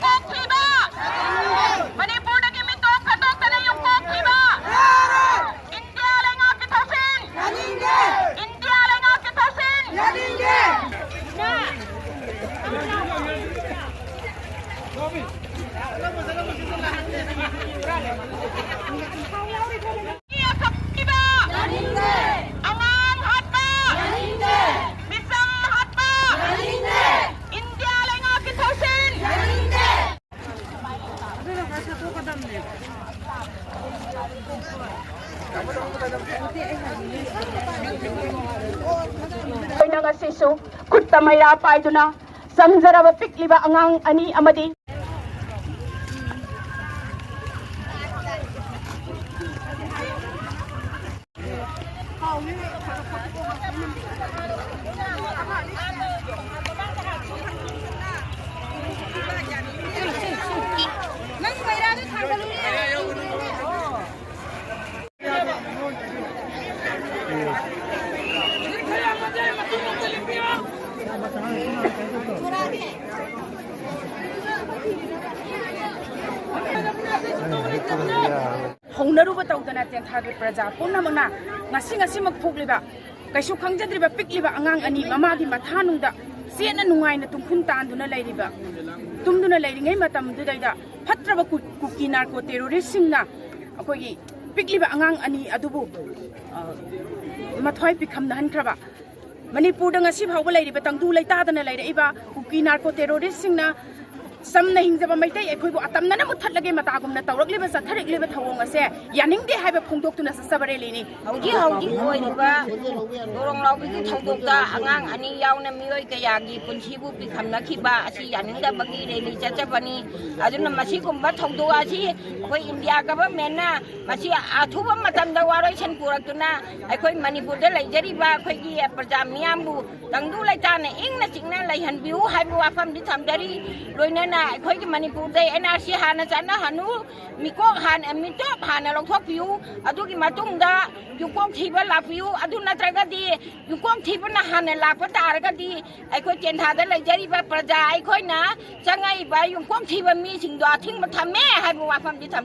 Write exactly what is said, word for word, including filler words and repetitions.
ꯀꯣꯛꯊꯤꯕ! ꯃꯅꯤꯄꯨꯔꯗꯒꯤ ꯃꯤꯇꯣꯞ ꯈꯟꯗꯣꯛꯇꯅ ꯌꯨꯝ ꯀꯣꯛꯊꯤꯕ! ꯏꯟꯗꯤꯌꯥ ꯂꯩꯉꯥꯛꯀꯤ ꯊꯧꯁꯤꯜ! ꯏꯟꯗꯤꯌꯥ ꯂꯩꯉꯥꯛꯀꯤ ꯊꯧꯁꯤꯜ! ꯃꯤ ꯑꯁꯣꯛꯄꯤꯕ! ꯑꯉꯥꯡ ꯍꯥꯠꯄ! ꯃꯤꯆꯝ ꯍꯥꯠꯄ! ꯏꯟꯗꯤꯌꯥ ꯂꯩꯉꯥꯛꯀꯤ ꯊꯧꯁꯤꯜ! ꯑꯩꯈꯣꯏꯅ ꯉꯁꯤꯁꯨ ꯈꯨꯠꯇ ꯃꯩꯔꯥ ꯄꯥꯏꯗꯨꯅ ꯆꯪꯖꯔꯕ ꯄꯤꯛꯂꯤꯕ ꯑꯉꯥꯡ ꯑꯅꯤ ꯑꯃꯗꯤ ꯍꯧꯅꯔꯨꯕ ꯇꯧꯗꯅ ꯇꯦꯟꯊꯥꯒꯤ ꯄ꯭ꯔꯖꯥ ꯄꯨꯝꯅꯃꯛꯅ ꯉꯁꯤ ꯉꯁꯤꯃꯛ ꯊꯣꯛꯂꯤꯕ ꯀꯩꯁꯨ ꯈꯪꯖꯗ꯭ꯔꯤꯕ ꯄꯤꯛꯂꯤꯕ ꯑꯉꯥꯡ ꯑꯅꯤ ꯃꯃꯥꯒꯤ ꯃꯊꯥꯅꯨꯡꯗ ꯆꯦꯠꯅ ꯅꯨꯡꯉꯥꯏꯅ ꯇꯨꯝꯈꯨꯟ ꯇꯥꯟꯗꯨꯅ ꯂꯩꯔꯤꯕ, ꯇꯨꯝꯗꯨꯅ ꯂꯩꯔꯤꯉꯩ ꯃꯇꯝꯗꯨꯗꯩꯗ ꯐꯠꯇ꯭ꯔꯕ ꯀꯨ-, ꯀꯨꯀꯤ ꯅꯥꯔꯀꯣ ꯇꯦꯔꯣꯔꯤꯁꯁꯤꯡꯅ ꯑꯩꯈꯣꯏꯒꯤ ꯄꯤꯛꯂꯤꯕ ꯑꯉꯥꯡ ꯑꯅꯤ ꯑꯗꯨꯕꯨ, ꯑ, ꯃꯊ꯭ꯋꯥꯏ ꯄꯤꯈꯝꯅꯍꯟꯈ꯭ꯔꯕ꯫ ꯃꯅꯤꯄꯨꯔꯗ ꯉꯁꯤ ꯐꯥꯎꯕ ꯂꯩꯔꯤꯕ ꯇꯪꯗꯨ ꯂꯩꯇꯥꯗꯅ ꯂꯩꯔꯛꯏꯕ ꯀꯨꯀꯤ ꯅꯥꯔꯀꯣ ꯇꯦꯔꯣꯔꯤꯁꯁꯤꯡꯅ ꯆꯝꯅ ꯍꯤꯡꯖꯕ ꯃꯩꯇꯩ ꯑꯩꯈꯣꯏꯕꯨ ꯑꯇꯝꯅꯅ ꯃꯨꯠꯊꯠꯂꯒꯦ ꯃꯇꯥꯒꯨꯝꯅ ꯇꯧꯔꯛꯂꯤꯕ ꯆꯠꯊꯔꯛꯂꯤꯕ ꯊꯧꯑꯣꯡ ꯑꯁꯦ ꯌꯥꯅꯤꯡꯗꯦ ꯍꯥꯏꯕ ꯐꯣꯡꯗꯣꯛꯇꯨꯅ ꯆꯠꯆꯕ ꯔꯦꯂꯤꯅꯤ꯫ ꯍꯧꯖꯤꯛ ꯍꯧꯖꯤꯛ ꯑꯣꯏꯔꯤꯕ ꯇꯣꯔꯣꯡ ꯂꯥꯎꯕꯤꯒꯤ ꯊꯧꯗꯣꯛꯇ ꯑꯉꯥꯡ ꯑꯅꯤ ꯌꯥꯎꯅ ꯃꯤꯑꯣꯏ ꯀꯌꯥꯒꯤ ꯄꯨꯟꯁꯤꯕꯨ ꯄꯤꯈꯝꯅꯈꯤꯕ ꯑꯁꯤ ꯌꯥꯅꯤꯡꯗꯕꯒꯤ ꯔꯦꯂꯤ ꯆꯠꯆꯕꯅꯤ꯫ ꯑꯗꯨꯅ ꯃꯁꯤꯒꯨꯝꯕ ꯊꯧꯗꯣꯛ ꯑꯁꯤ ꯑꯩꯈꯣꯏ ꯏꯟꯗꯤꯌꯥ ꯒꯚꯔꯟꯃꯦꯟꯠꯅ ꯃꯁꯤ ꯑꯊꯨꯕ ꯃꯇꯝꯗ ꯋꯥꯔꯣꯏꯁꯤꯟ ꯄꯨꯔꯛꯇꯨꯅ ꯑꯩꯈꯣꯏ ꯃꯅꯤꯄꯨꯔꯗ ꯂꯩꯖꯔꯤꯕ ꯑꯩꯈꯣꯏꯒꯤ ꯄ꯭ꯔꯖꯥ ꯃꯤꯌꯥꯝꯕꯨ ꯇꯪꯗꯨ ꯂꯩꯇꯥꯅ ꯏꯪꯅ ꯆꯤꯛꯅ ꯂꯩꯍꯟꯕꯤꯌꯨ ꯍꯥꯏꯕ ꯋꯥꯐꯝꯗꯤ ꯊꯝꯖꯔꯤ꯫ ꯂꯣꯏꯅꯅ ꯑꯩꯈꯣꯏꯒꯤ ꯃꯅꯤꯄꯨꯔꯗ ꯑꯦꯟ ꯑꯥꯔ ꯁꯤ ꯍꯥꯟꯅ ꯆꯠꯅꯍꯟꯅꯨ, ꯃꯤꯀꯣꯛ ꯍꯥꯟꯅ, ꯃꯤꯇꯣꯞ ꯍꯥꯟꯅ ꯂꯧꯊꯣꯛꯄꯤꯌꯨ, ꯑꯗꯨꯒꯤ ꯃꯇꯨꯡꯗ ꯌꯨꯝꯀꯣꯛ ꯊꯤꯕ ꯂꯥꯛꯄꯤꯌꯨ꯫ ꯑꯗꯨ ꯅꯠꯇ꯭ꯔꯒꯗꯤ ꯌꯨꯝꯀꯣꯛ ꯊꯤꯕꯅ ꯍꯥꯟꯅ ꯂꯥꯛꯄ ꯇꯥꯔꯒꯗꯤ ꯑꯩꯈꯣꯏ ꯇꯦꯟꯊꯥꯗ ꯂꯩꯖꯔꯤꯕ ꯄ꯭ꯔꯖꯥ ꯑꯩꯈꯣꯏꯅ ꯆꯪꯉꯛꯏꯕ ꯌꯨꯝꯀꯣꯛ ꯊꯤꯕ ꯃꯤꯁꯤꯡꯗꯣ ꯑꯊꯤꯡꯕ ꯊꯝꯃꯦ ꯍꯥꯏꯕ ꯋꯥꯐꯝꯗꯤ ꯊꯝ